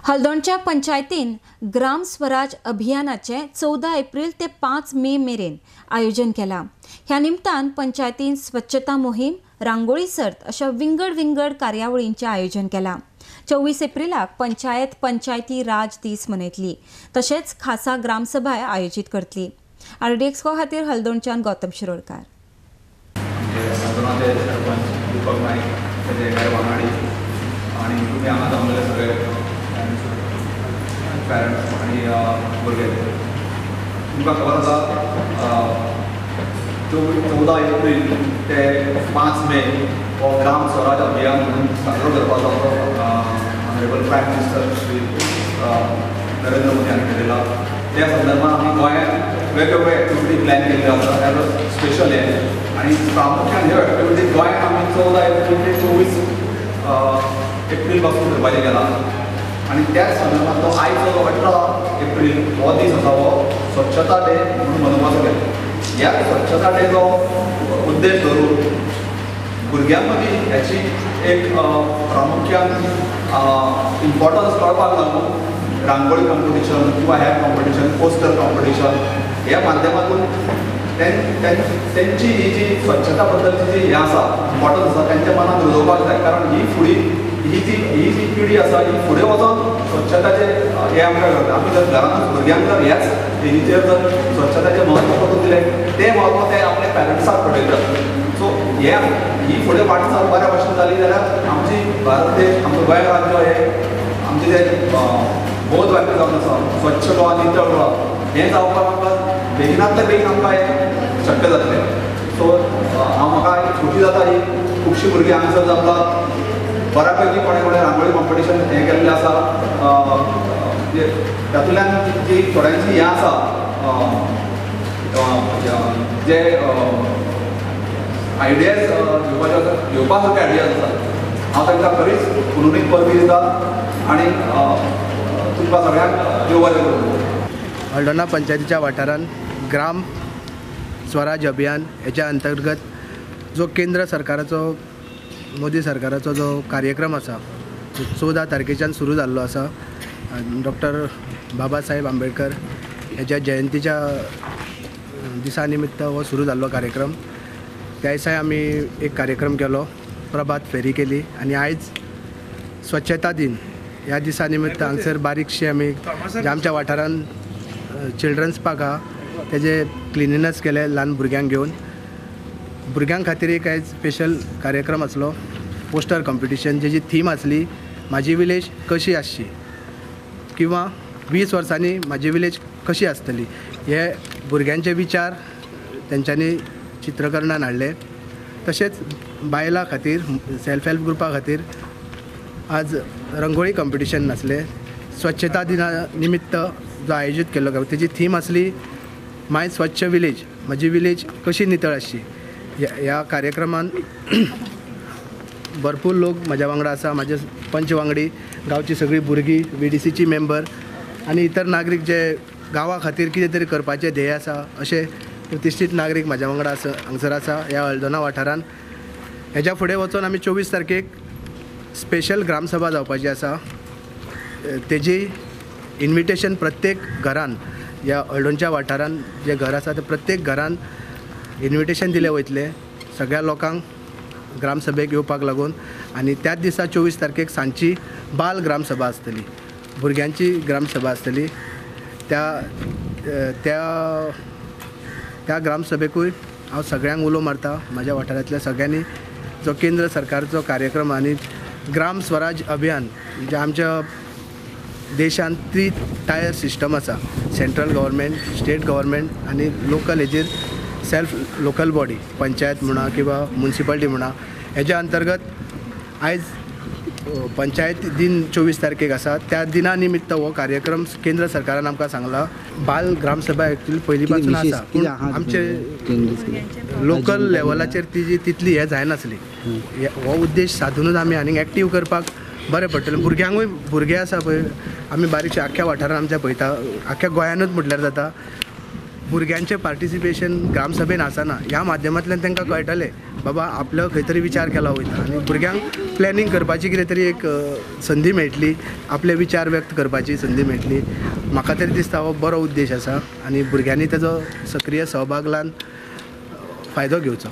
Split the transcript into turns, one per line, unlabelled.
हल्दोणच्या पंचायतीन ग्राम स्वराज अभियानाचे 14 एप्रिल ते 5 मे मेरेन आयोजन केला। ह्या निमतान पंचायतीन स्वच्छता मोहीम, रांगोळी सर्त अशा विंगड विंगड कार्यावळींचे आयोजन केला। 24 एप्रिलाक पंचायत पंचायती राज दीस मनयतली, तशेंच खासा ग्रामसभाय आयोजीत करतली। आरडीएक्स खातीर हल्दोणच्यान गौतम शिरोडकार।
पेरंट्स आणि भुरगे तुमकां खबर आसा 14 एप्रिल ते 5 मे हो ग्राम स्वराज अभियान म्हणून साजरो करपाचो honourable prime minister Shri Narendra Modi हांणी केलेला। त्या संदर्भात आमी गोंयांत वेगवेगळे एक्टिविटी प्लॅन केल्ल्यो आसा, एज अ स्पेशल हें आनी प्रामुख्यान ह्यो एक्टिविटी गोंयांत आमी 14 एप्रिल ते 24 एप्रिल पासून करपाचें केलां। आनी त्याच संदर्भात तो आयचो 18 एप्रिल हो दीस आसा हो स्वच्छता डे म्हणून मनोवपाचो केला। ह्या स्वच्छता डेचो उद्देश धरून भुरग्यां मदीं ह्याची एक प्रामुख्यान इम्पॉर्टन्स कळपाक लागून रांगोळी कॉम्पिटिशन किंवा हेर कॉम्पिटिशन, पोस्टर कॉम्पिटिशन ह्या माध्यमातून तेंची ही जी स्वच्छता बद्दलची जी हें आसा इम्पॉर्टन्स आसा तेंच्या मनात रुजोवपाक जाय, कारण ही फुडें ही जी पिढी आसा ही फुडें वचोन स्वच्छताचें हें आमकां करता। आमी जर घरानूच भुरग्यांक जर ह्याच हेजेर जर स्वच्छताचें म्हत्व करून दिलें तें म्हत्व ते आपल्या पेरंट्साक पळयतात। सो हे ही फुडें वाटचाल बऱ्या भशेन जाली जाल्यार आमची भारत देश, आमचो गोंय राज्य हे आमचें जें बोध वाक्य जावन आसा स्वच्छ गोवा नितळ गोवा हें जावपाक आमकां बेगिनांतल्या बेगीन आमकां हें शक्य जातलें। सो हांव म्हाका एक खोशी जाता ही खुबशीं भुरगीं हांगासर जमला, बऱ्या पैकी कोणे कोणे रांगोळी कॉम्पिटिशन हें केल्लें आसा, तातूंतल्यान जी थोड्यांची हें आसा जे आयडियाज घेवपाचे आसा, घेवपा सारके आयडियाज आसा, हांव तांकां खरीच पुनून परबी दिता आनी तुमकां सगळ्यांक देव बरें करूं।
हल्दोणा पंचायतीच्या वाठारांत ग्राम स्वराज अभियान हेच्या अंतर्गत जो केंद्र सरकाराचो मोदी सरकाराचो जो कार्यक्रम आसा 14 तारखेच्यान सुरू जाल्लो आसा, डॉक्टर बाबासाहेब आंबेडकर हेच्या जयंतीच्या दिसा निमित्त हो सुरू जाल्लो कार्यक्रम। त्या दिसाय आमी एक कार्यक्रम केलो, प्रभात फेरी केली आनी आयज स्वच्छता दिन ह्या दिसा निमित्त हांगसर बारीकशी आमी आमच्या वाठारांत चिल्ड्रन्स पार्क आहा तेजे क्लिनिनस केलें ल्हान भुरग्यांक घेवन। भुरग्यां खातीर एक आयज स्पेशल कार्यक्रम आसलो, पोस्टर कॉम्पिटिशन जेजी थीम आसली म्हाजी विलेज कशी आसची किंवा 20 वर्सांनी म्हाजी विलेज कशी आसतली, हे भुरग्यांचे विचार तेंच्यांनी चित्रकरणान हाडले। तशेंच बायलां खातीर सेल्फ हेल्प ग्रुपा खातीर आज रंगोळी कॉम्पिटिशन आसलें। स्वच्छता दिना निमित्त जो आयोजीत केल्लो तेजी थीम आसली माय स्वच्छ विलेज, म्हजी विलेज कशी नितळ आसची। ह्या कार्यक्रमान भरपूर लोक म्हज्या वांगडा आसा, म्हाजे पंच वांगडी, गांवची सगळीं भुरगीं, VDCची मेंबर आनी इतर नागरीक जे गांवा खातीर कितें तरी करपाचें ध्येय आसा अशे प्रतिश्ठीत नागरीक म्हाज्या वांगडा आसा हांगसर आसा ह्या हल्दोणा वाठारांत। हेज्या फुडें वचून आमी 24 तारखेक स्पेशल ग्रामसभा जावपाची आसा, तेजी इन्विटेशन प्रत्येक घरान ह्या हल्दोणच्या वाठारांत जें घर आसा तें प्रत्येक घरान इन्विटेशन दिलें वयतलें सगळ्या लोकांक ग्रामसभेक येवपाक लागून। आनी त्याच दिसा 24 तारखेक सांजची बाल ग्रामसभा आसतली, भुरग्यांची ग्रामसभा आसतली। त्या त्या त्या ग्रामसभेकूय हांव सगळ्यांक उलो मारता, म्हाज्या वाठारांतल्या सगळ्यांनी जो केंद्र सरकारचो कार्यक्रम आनी ग्राम स्वराज अभियान म्हणजे आमच्या देशांत 3 टायर सिस्टम आसा, सेंट्रल गव्हर्मेंट, स्टेट गव्हर्मेंट आनी लोकल हेजेर सेल्फ लोकल बॉडी पंचायत म्हणा किंवा म्युनिसिपालिटी म्हणा, हेज्या अंतर्गत आयज पंचायत दिन 24 तारखेक आसा, त्या दिना निमित्त हो कार्यक्रम केंद्र सरकारान आमकां सांगला। बाल ग्रामसभा एक्चुअली पयलीं पासून आसा, पूण आमचे लोकल लेवलाचेर ती तितली हें जायनासली। हो उद्देश साधुनूच आमी आनीक एक्टीव करपाक बरें पडटलें। भुरग्यांकूय, भुरगे आसा पळय आमी बारीकशे आख्ख्या वाठारांत आमच्या पळयता, आख्ख्या गोंयानूच म्हटल्यार जाता, भुरग्यांचें पार्टिसिपेशन ग्रामसभेन आसना. ह्या माध्यमांतल्यान तांकां कळटलें बाबा आपलो खंय तरी विचार केला वयता आनी भुरग्यांक प्लॅनिंग करपाची कितें तरी एक संदी मेळटली, आपले विचार व्यक्त करपाची संदी मेळटली. म्हाका तरी दिसता हो बरो उद्देश आसा आनी भुरग्यांनी ताजो सक्रीय सहभाग लावन फायदो घेवचो.